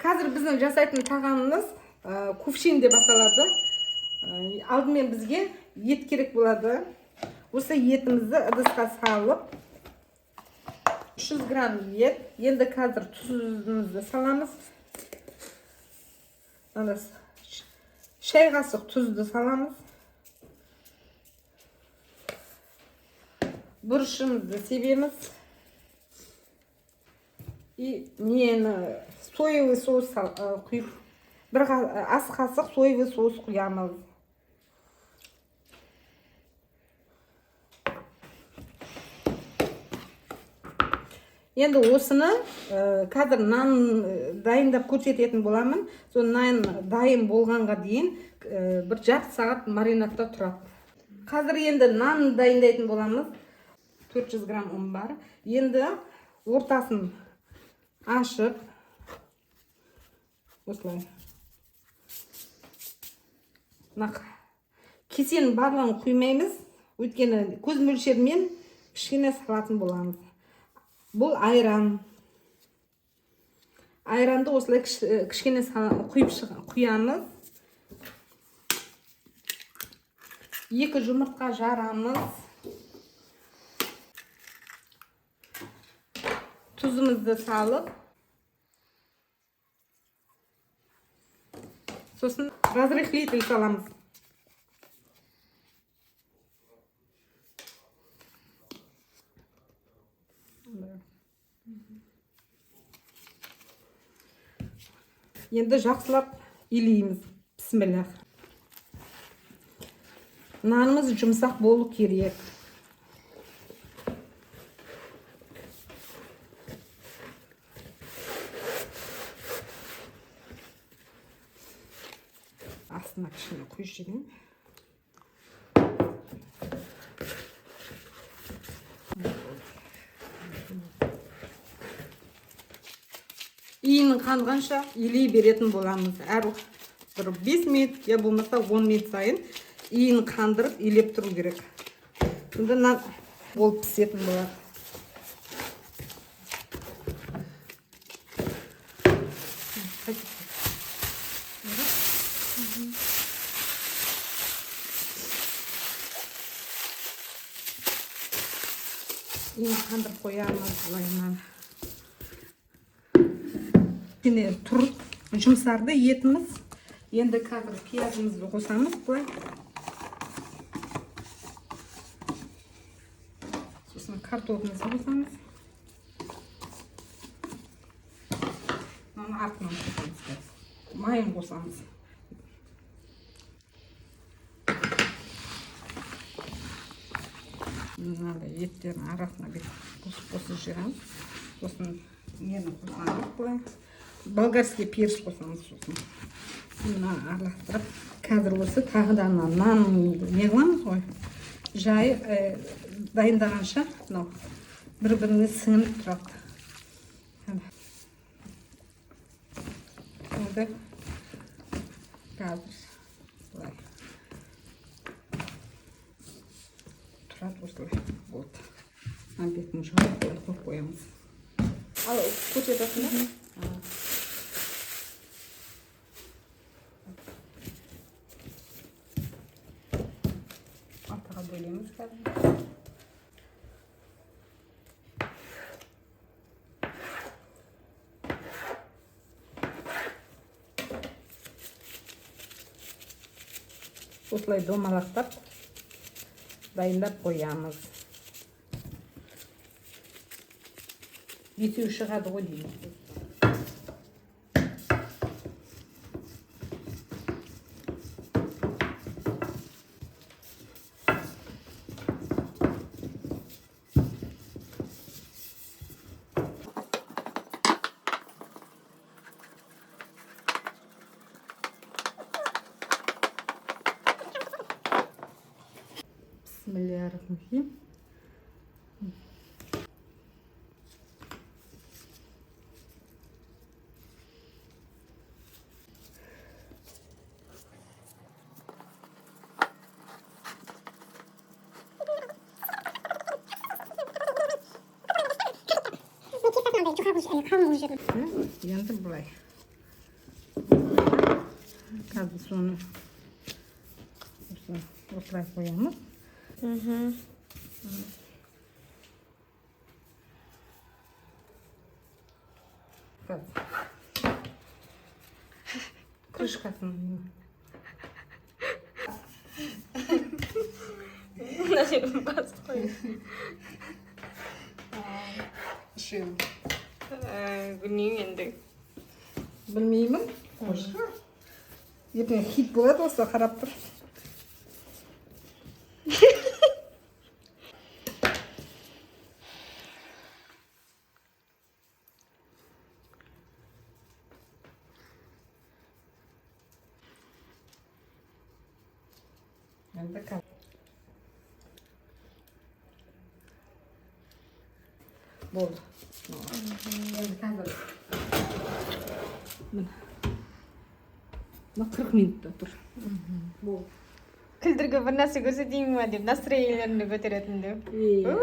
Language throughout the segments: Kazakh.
Қазір біздің жасайтын тағамымыз кувшин деп аталады. Алдымен бізге ет керек болады. Осы етімізді ыдысқа салып, 300 грамм ет. Енді қазір тұзымызды саламыз. Мына шай қасық тұзды саламыз. Бұрышымызды себеміз. И нені, соевый соус құйып, бір ас қасық соевый соус құямыз. Енді осыны қазір нан дайындап көрсететін боламын. Сол нан дайын болғанға дейін бір жарты сағат маринадта тұрады. Қазір енді нан дайындайтын боламыз. 400 грамм ұн бар. Енді ортасын ашып, осылай. Мына кесенің барлығын құймаймыз, өйткені көз мөлшерімен кішкене салатын боламыз. Бұл айран. Айранды осылай кішкене құйып құямыз. 2 жұмыртқа жарамыз. Тұзымызды салып, сосын разрыхлитель саламыз. Енді жақсылап илейміз. Бісміллах. Нанымыз жұмсақ болу керек. Астына кішкене құйып жіберейін. Иін қанғанша илей беретін боламыз. Әр бір 5 минут, я болмаса 10 минут сайын иін қандырып илеп тұру керек. Сонда нан болып пісетін болады. Иін қандырып қоямыз былайынан. Кішкене тұр жұмсарды етіміз. Енді қазір пиязымызды қосамыз былай. Сосын картопымызды қосамыз. Мынаны артынан қосамыз қазір. Майын қосамыз. Мынандай еттердің арасына бүйтіп қосып-қосып жібереміз. Сосын нені қосамыз былай. Болгарский періш қосамыз сосын. Мына араластырып, қазір осы тағы да мына нан не қыламыз ғой. Жай дайындағанша мынау бір-біріне сіңіп тұрады. Енді қазір былай тұрады осылай. Болды. Мына бетін жауып былай қойып қоямыз. Ал көрсетесің бе? Алтыға бөлеміз қазір. Осылай домалақтап дайындап қоямыз. Бесеу шығады ғой деймін. Бисмиллахир-рахманир-рахим. Енді былай. Қазір соны осылай қоямыз. Қазір крышкасын. Мына жерін басып қой. Үшеу. Білмеймін енді. Білмеймін. Қойшы. Ертең хит болады осы, қарап тұр. Енді болды. Енді қазір міне, мына 40 минутта тұр. Болды. Күлдіргі бір нәрсе көрсетейін ба деп, настроениелеріңді көтеретін деп. Иә.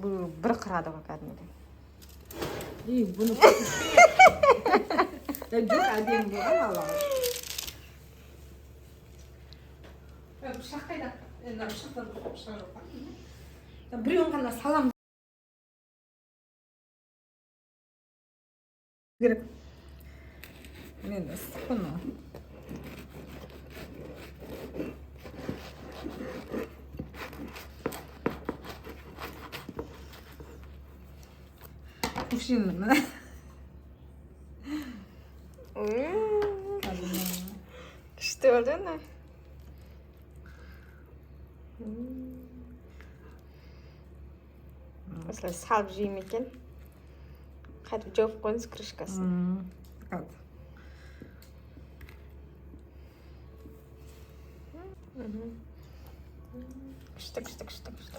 Бұл бір қырады ғой кәдімгідей. И бұны жоқ, әдемі болған, аллаға. Пышақ қайда? Енді пышақтан, пышақ жоқ па? Біреуін ғана салам керек. Мен ыстық қой мынау. Кувшин міне. Күшті болды ана. Осылай салып жей ме екен? Қайтып жауып қойыңыз крышкасын. Қазір. Күшті, күшті, күшті, күшті.